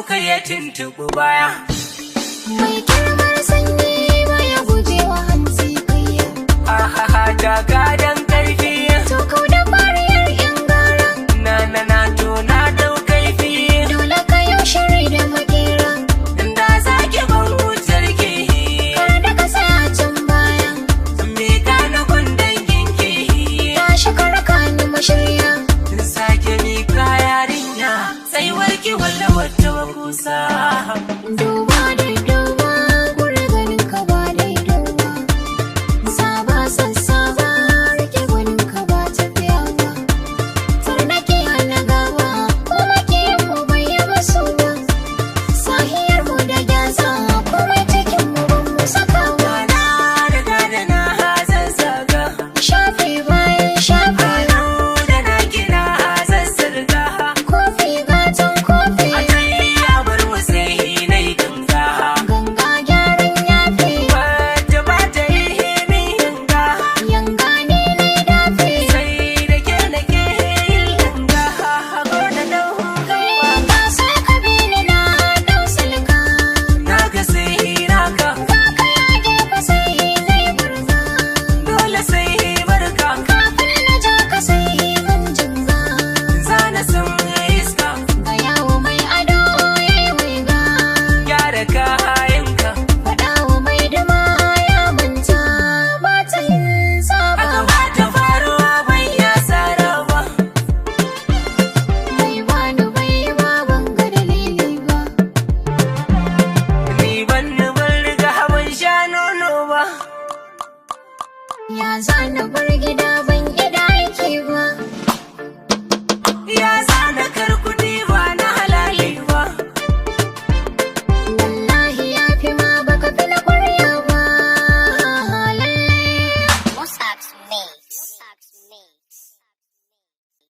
Ku kai ya tuntuɓi baya. Mai kirmar sanyi baya gujewa hantsi kaiya. Ahaha, taka dan karfi. To kau da fariyar yan gara. Na na na, to na dau kaifi. Dole ka yau shiri da makera. Da zaki ban hujjar ki. Kar da ka tsaya can baya. Me ka na gun danginki. Tashi ka raka ni mashirya. Sake mika yarinya, tsaiwar ki walla wata kusa.